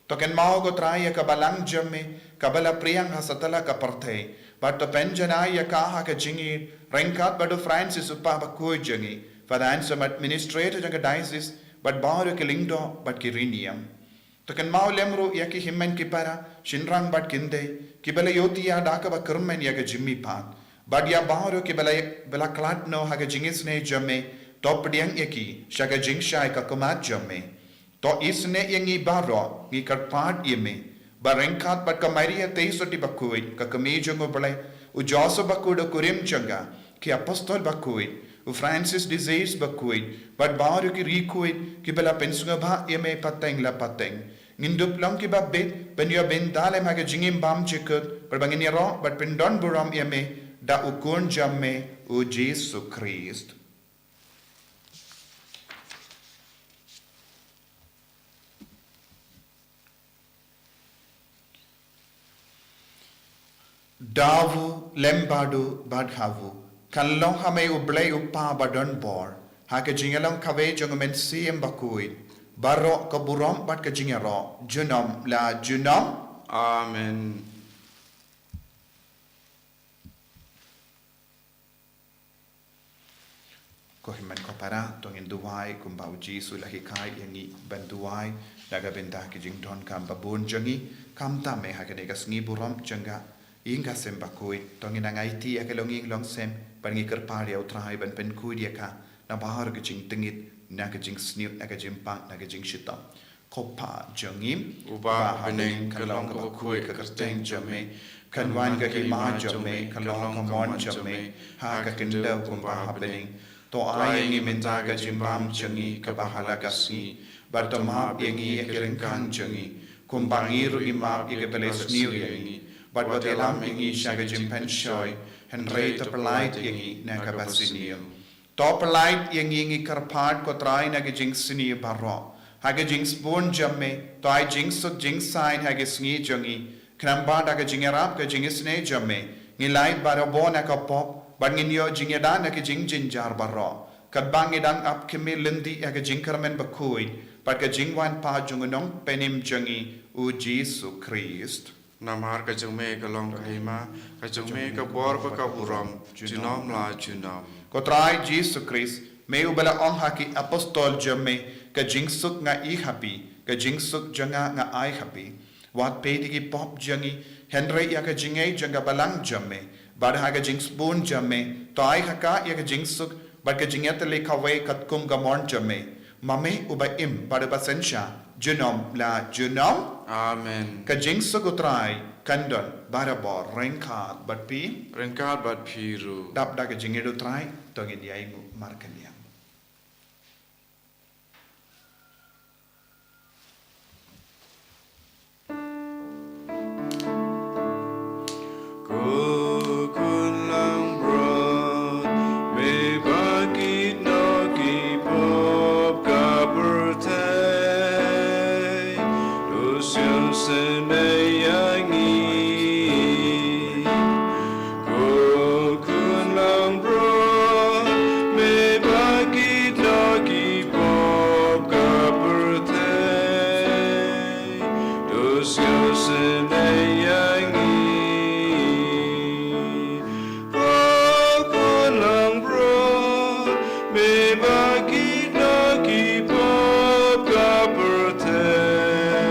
To kynmaw ko Trai ïa ka balang jong me, kaba la pdiang ha satlak ka pyrthei. Bad to pynjanai ïa ka ha ka jingïeit, ryngkat bad u Francis u Pape bakhuid jong ngi, Father Anselm administrator jong ka diocese, bad baroh ki lyngdoh, bad ki riewniam. To kynmaw lem ruh ïa ki hynmen ki para, shynrang bad kynthei, kiba la ïohthiah da kaba kyrmen ïa ka jingmihpat. Bad ïa baroh kiba la, ba la khlad noh ha ka jingisynei jong me, to pdiang ïa ki, sha ka jingshai ka khmat jong me. To isynei ïa ngi baroh, ngi kyrpad ïa me. Ba ryngkat bad ka Maria Theisotti bakhuid, ka kmie jong u Blei, u Joseph bakhuid u kurim jong ka, ki apostol bakhuid, u Francis de Sales bakhuid, bad baroh ki riewkhuid, kiba la pynsngewbha ïa me pateng la pateng. Ngin dup long kiba bit, ban ïoh bynta lem ha ka jingim bymjukut, bad ba ngin ïaroh, bad pyndon burom ïa me, da u Khun jong me, u Jisu Khrist. Da u lem bad u bad ha u. Kan long ha me u Blei u Kpa badonbor. Ha ka jingïalong kawei jong u Mynsiem Bakhuid. Baroh ka burom bad ka jingïaroh. Junom la junom. Amen. Ko hynmen ko para, to ngin duwai, kumba u Jisu u la hikai ïa ngi ban duwai, na ka bynta ki jingdonkam babun jong ngi, khamtam eh ha kane ka sngi burom jong ka, ïing ka sem bakhuid, to ngin nang aiti ïa ka longïing longsem, ban ngi kyrpad ïa u Trai ban pynkhuid ïa ka, na baroh ka jingtngit, na ka jingsniew, na ka jingpang, na ka jingshitom. Ko Kpa jong ngi, uba ha bneng, kan long kaba khuid ka kyrteng jong me, kan wan ka hima jong me, kan long ka mon jong me, ha ka khyndew kumba ha bneng. To ai ïa ngi mynta ka jingbam jong ngi kaba ha la ka sngi, bad to map ïa ngi ïa ki ryngkang jong ngi, kumba ngi ruh ngi map ïa kiba la sniew ïa ngi, bad wat ïalam ïa ngi sha ka jingpynshoi, hynrei to pyllait ïa ngi na kaba sniew. To pyllait ïa ngi, ngi kyrpad ko Trai, na ka jingsniew baroh. Ha ka jingsbun jong me, to ai jingsuk jingsaiñ ha ka sngi jong ngi. Khnang ba da ka jingïarap ka jingisynei jong me, ngin lait barabor na ka pop, bad ngin ïoh jingïada na ka jingjynjar baroh. Katba ngi dang ap khmih lynti ïa ka jingkyrmen bakhuid, bad ka jingwan pat jong u Nongpynim jong ngi, u Jisu Khrist. Namar ka jong me ka long ka hima, ka jong me ka bor bad ka burom, junom la junom. Ko Trai Jisu Khrist, me uba la ong ha ki apostol jong me, ka jingsuk nga ai ha phi, ka jingsuk jong nga nga ai ha phi. Wat peit ïa ki pop jong ngi, hynrei ïa ka jingngeit jong ka balang jong me, bad ha ka jingsbun jong me, to ai ha ka ïa ka jingsuk, bad ka jingïatylli kawei katkum ka mon jong me. Ma me uba im bad uba synshar, junom la junom. Amen. Ka jingsuk u Trai kan don barabor ryngkat bad phi. Ryngkat bad phi ruh. Dap da ka jingïeit u Trai, to ngin ïainguh markyndiang. Ko Khun langbrot, me ba kit noh ki pop ka pyrthei, to sngewsynei ïa ngi. Ko Khun langbrot, me ba kit noh ki pop ka pyrthei, to sngewsynei ïa ngi. Ko Khun langbrot, me ba kit noh ki pop ka pyrthei,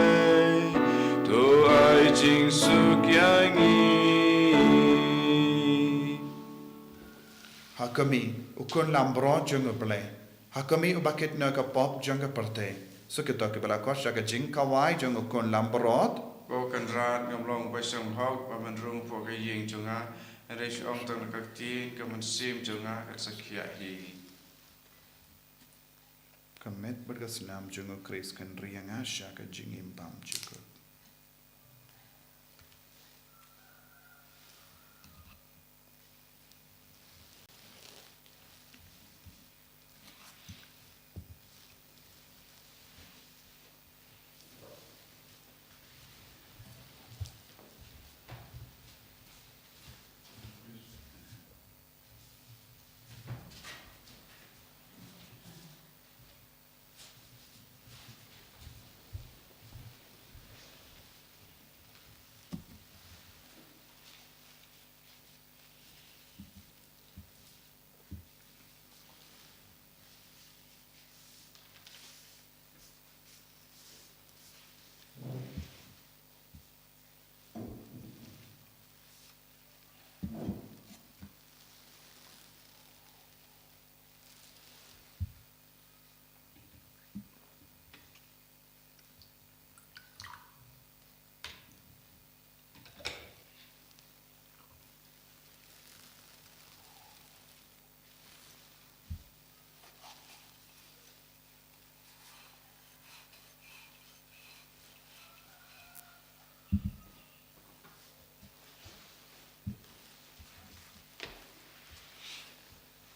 to ai jingsuk ïa ngi. Ha khmih, u Khun langbrot jong u Blei. Ha khmih uba kit noh ka pop jong ka pyrthei. Suk ïa kito kiba la khot sha ka jingkhawai jong u Khun langbrot. Ko Kynrad, ngam long ba shong hok ba men rung hapoh ka ïing jong nga, hynrei shu ong tang na ka ktien ka mynsiem jong nga kan sa khiah hi. Ka met bad ka snam jong u Khrist kan ri ïa nga sha ka jingim bymjukut.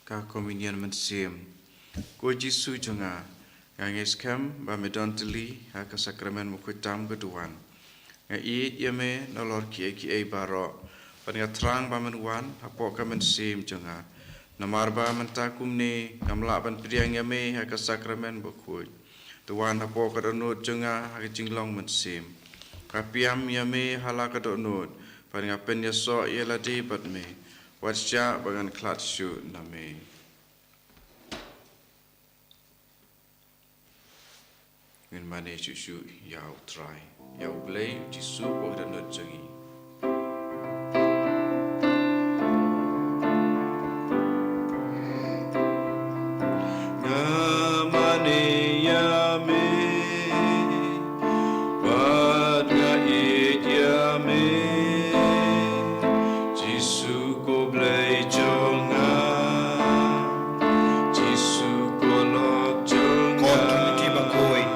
Ka Communion Mynsiem. Ko Jisu jong nga, nga ngeit skhem ba me don tylli ha ka Sakramen bakhuid tam ka duwan. Nga ïeit ïa me nalor kiei kiei baroh, bad nga thrang ba men wan hapoh ka mynsiem jong nga. Namar ba mynta kumne ngam lah ban pdiang ïa me ha ka Sakramen bakhuid. To wan hapoh ka dohnud jong nga ha ka jinglong mynsiem. Nga pdiang ïa me ha la ka dohnud, bad nga pynïasoh ïa lade bad me. Wat shah ba ngan khlad shuh na me. Ngin mane shuh shuh ïa U Trai, ïa U Blei Jisu uba ka dohnud jong ngi. Nga mane ïa me, bad nga ïeit ïa me, Jisu ko Blei jong nga, Jisu ko lok jong nga. Ko Trinity bakhuid,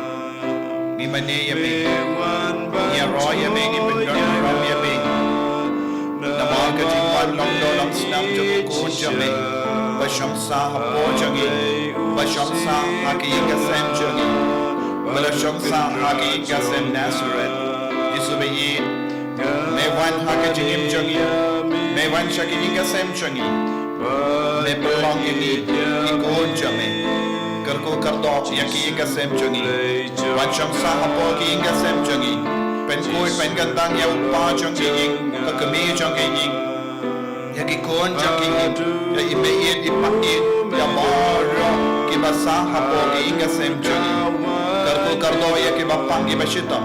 ngi mane ïa me, ngi ïaroh ïa me, ngi pyndonkam ïa me. Namar ka jingwan long doh long snam jong u Khun jong me, ba shong sah hapoh jong ngi, ba shong sah ha ka ïing ka sem jong ngi, ba la shong sah ha ka ïing ka sem Nazareth. Jisu ba ïeit, me wan ha ka jingim jong ngi, me wan sha ka ïing ka sem jong ngi. Me pynlong ïa ngi ki khun jong me. Kyrkhu kyrdoh ïa ka ïing ka sem jong ngi. Wan shong sah hapoh ka ïing ka sem jong ngi. Pynkhuid pynkyntang ïa u kpa jong ka ïing, ka kmie jong ka ïing, ïa ki khun jong ka ïing, ïa i meiieit i paieit, ïa baroh kiba sah hapoh ka ïing ka sem jong ngi. Kyrkhu kyrdoh ïa kiba pang kiba shitom.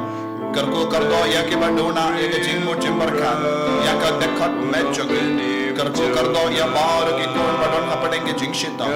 Kyrkhu kyrdoh ïa kiba duna ïa ka jingmut jingpyrkhat, ïa ka dkhot met jong ngi. Kyrkhu kyrdoh ïa baroh ki khun ba don hapdeng ka jingshitom.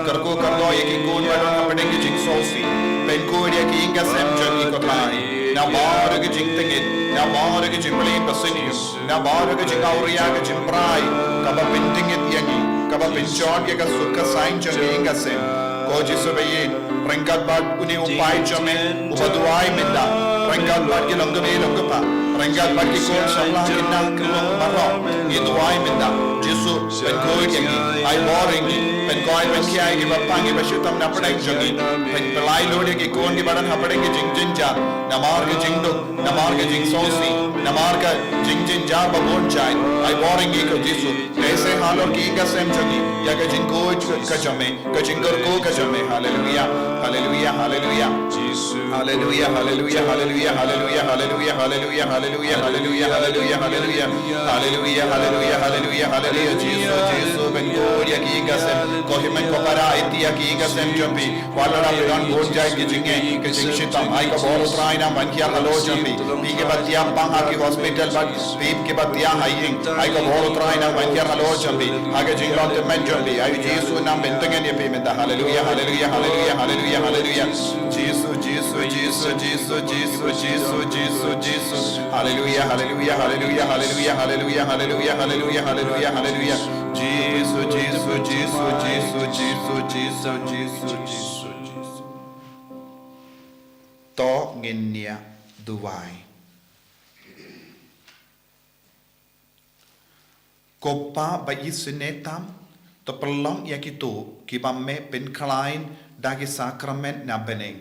Kyrkhu kyrdoh ïa ki khun ba don hapdeng ka jingsngewsih. Pynkhuid ïa ka ïing ka sem jong ngi ko Trai, na baroh ka jingtngit, na baroh ka jingpyllait basniew, na baroh ka jingawria ka jingprai kaba pyntngit ïa ngi, kaba pynjot ïa ka suk ka saiñ jong ka ïing ka sem. Ko Jisu ba ïeit, ryngkat bad une u paid jong me uba duwai mynta, ryngkat bad ki longkmie longkpa, ryngkat bad ki khun samla ki nang ki long baroh, ngi duwai mynta. Jisu, pynkhuid ïa ngi, ai bor ïa ngi, pynkoit pynkhia ïa kiba pang kiba shitom na pdeng jong ngi, pynpyllait lut ïa ki khun kiba don hapdeng ki jingjynjar, namar ka jingduk, namar ka jingsngewsih, namar ka jingjynjar ba bun jait. Ai bor ïa ngi ko Jisu. Pynbeit halor ka ïing ka sem jong ngi ïa ka jingkhuid ka jong me, ka jingkyrkhu ka jong me. Haleluia, haleluia, haleluia. Haleluia, haleluia, haleluia, haleluia, haleluia, haleluia, haleluia, haleluia, haleluia, haleluia, haleluia. Haleluia, haleluia, haleluia, haleluia. Jisu, Jisu, pynkhuid ïa ka ïing ka sem. Ko hynmen ko para, aiti ïa ka ïing ka sem jong phi. Wat la dang don bun jait ki jingeh, ki jingshitom, ai ka bor U Trai nang ban hiar halor jong phi. Phi kiba tiap pang ha ki hospital bad phi kiba tiap ha ïing, ai ka bor U Trai nang ban hiar halor jong phi. Ha ka jinglong tymmen jong phi, ai Jisu nang pyntngen ïa phi mynta. Haleluia, haleluia, haleluia, haleluia, haleluia. Jisu, Jisu, Jisu, Jisu, Jisu, Jisu, Jisu, Jisu. Haleluia, haleluia, haleluia, haleluia, haleluia, haleluia, haleluia, haleluia, haleluia. Jisu, Jisu, Jisu, Jisu, Jisu, Jisu, Jisu, Jisu. To ngin ïa duwai. Ko Pa ba isynei tam, to pynlong ïa kito kiba me pynkhlaiñ da ki sakramen na bneng,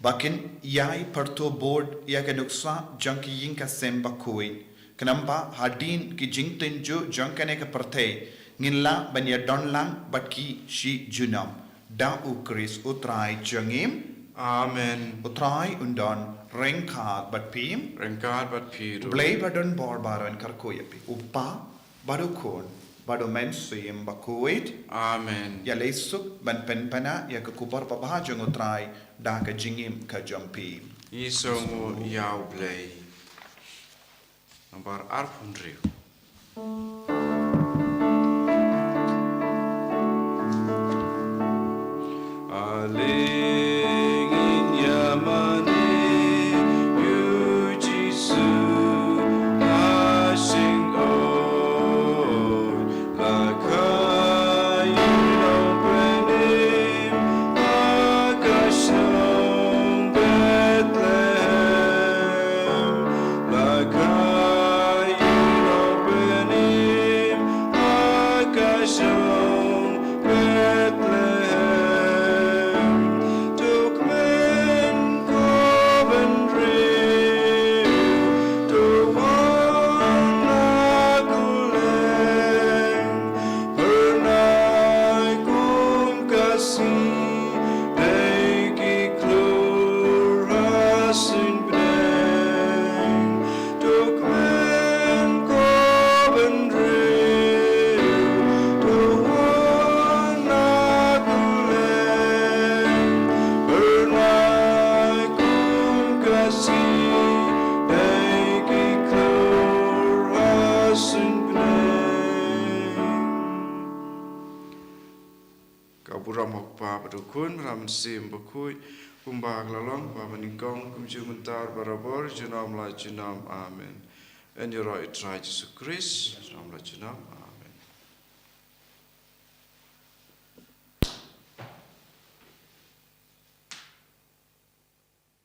ba kin ïai pyrto bud ïa ka nuksa jong ka ïing ka sem bakhuid. Khnang ba hadien ki jingtynjuh jong kane ka pyrthei, ngin lah ban ïadon lang bad ki shi junom. Da U Khrist U Trai jong ngi. Amen. U Trai un don ryngkat bad phi. Ryngkat bad phi ruh. U Blei ba don bor baroh un kyrkhu ïa phi. U Pa, bad U Khun, bad U Mynsiem Bakhuid. Amen. Ïaleh suk ban pynpaw ïa ka khubor babha jong U Trai da ka jingim ka jong phi. Ngi sngewnguh ïa U Blei. Nambar arphew hynriew. Ale ngin ïa mane ïa u Jisu, ha shnong Bethlehem, ha ka shnong Bethlehem. Burom ha u Kpa bad u Khun bad ha u Mynsiem Bakhuid, kumba ka la long, ba ha banyngkong, kumjuh mynta, barabor, junom la junom. Amen. Yn ïaroh ïa u Trai Jisu Khrist, junom la junom.